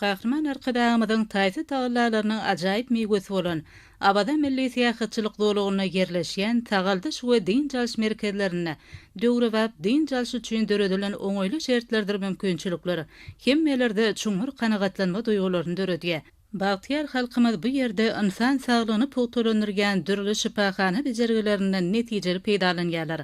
Gahryman Arkadagymyzyň taýsyz tagallalarynyň ajaýyp miwesi bolan Awaza milli syýahatçylyk zolagynda ýerleşýän sagaldyş we dynç alyş merkezlerinde döwrebap dynç alyş üçin döredilen oňaýly şertlerdir mümkinçilikler hemmelerde çuňňur kanagatlanma duýgularyny döredýär. Bagtyýar halkymyz bu ýerde ynsan saglygyny pugtalandyrýan dürli şypahana bejergilerinden netijeli peýdalanýarlar.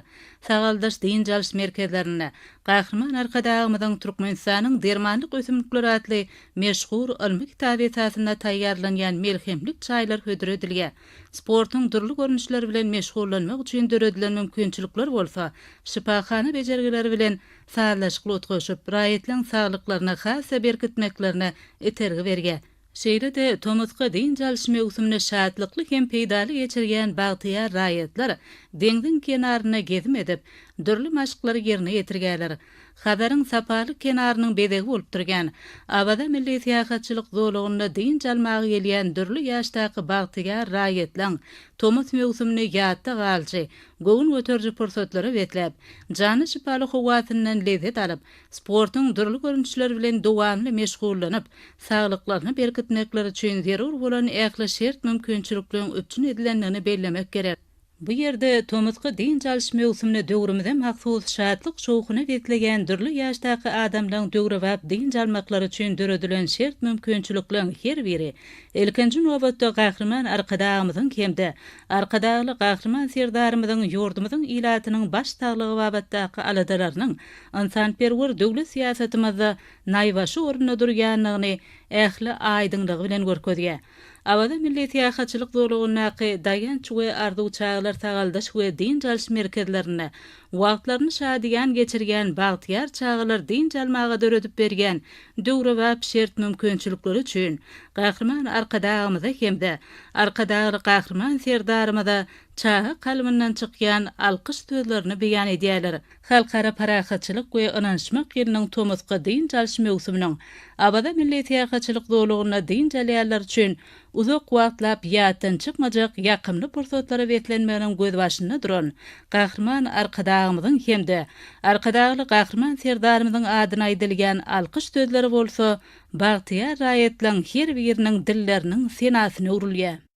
Sagaldyş-dynç alyş merkezlerinde Gahryman Arkadagymyzyň Türkmenistanyň dermanlyk ösümlikleri atly meşhur ylmy kitaby esasynda taýýarlanýan melhemlik çaýlar hödür edilýär. Sportuň dürli görnüşleri bilen meşgullanmak üçin döredilen mümkinçilikler bolsa şypahana bejergileri bilen sazlaşykly utgaşyp, raýatlaryň saglyklaryny has-da berkitmeklerine itergi berýär. Şeýle-de tomusky dynç alyş möwsümini şatlykly hem peýdaly geçirýän bagtyýar raýatlar deňziň kenarynda gezim edip, dürli maşklary ýerine ýetirýärler. Hazaryň sapaly kenarynyň bezegi bolup durýan Awaza milli syýahatçylyk zolagynda dynç almaga gelýän dürli ýaşdaky bagtyýar raýatlaryň tomus möwsümini ýatda galyjy, göwün göteriji pursatlara besläp, jana şypaly howasyndan lezzet alyp, sportuň dürli görnüşleri bilen dowamly meşgullanyp, saglyklaryny berkitmekleri üçin zerur bolan ähli şert-mümkinçilikleriň üpjün edilendigini bellemek gerek. Bu ýerde tomusky dynç alyş möwsümini döwrümize mahsus şatlyk-şowhuna besleýän dürli ýaşdaky adamlaryň döwrebap dynç almaklary üçin döredilen şert-mümkinçilikleriň her biri, ilkinji nobatda, Gahryman Arkadagymyzyň hem-de Arkadagly Gahryman Serdarymyzyň ýurdumyzyň ilatynyň baş saglygy babatdaky aladalarynyň ynsanperwer döwlet syýasatymyzda naýbaşy orunda durýandygyny ähli aýdyňlygy bilen görkezýär. Awaza milli syýahatçylyk zolagyndaky Daýanç we Arzuw çagalar sagaldyş we dynç alyş merkezlerinde wagtlaryny şadyýan geçirýän bagtyýar çagalar dynç almaga döredip berýän döwrebap şert-mümkinçilikleri üçin Gahryman Arkadagymyza hem-de Arkadagly Gahryman Serdarymyza çaga kalbyndan çykýan alkyş sözlerini beýan edýärler. Halkara parahatçylyk we ynanyşmak ýylynyň tomusky dynç alyş möwsüminiň Awaza milli syýahatçylyk zolagynda dynç alýanlar üçin uzak wagtlap ýatdan çykmajak ýakymly pursatlara beslenmeginiň gözbaşynda duran Gahryman Arkadagymyzyň hem-de Arkadagly Gahryman Serdarymyzyň adyna aýdylýan alkyş sözleri bolsa bagtyýar raýatlaryň her biriniň dilleriniň senasyna öwrülýär.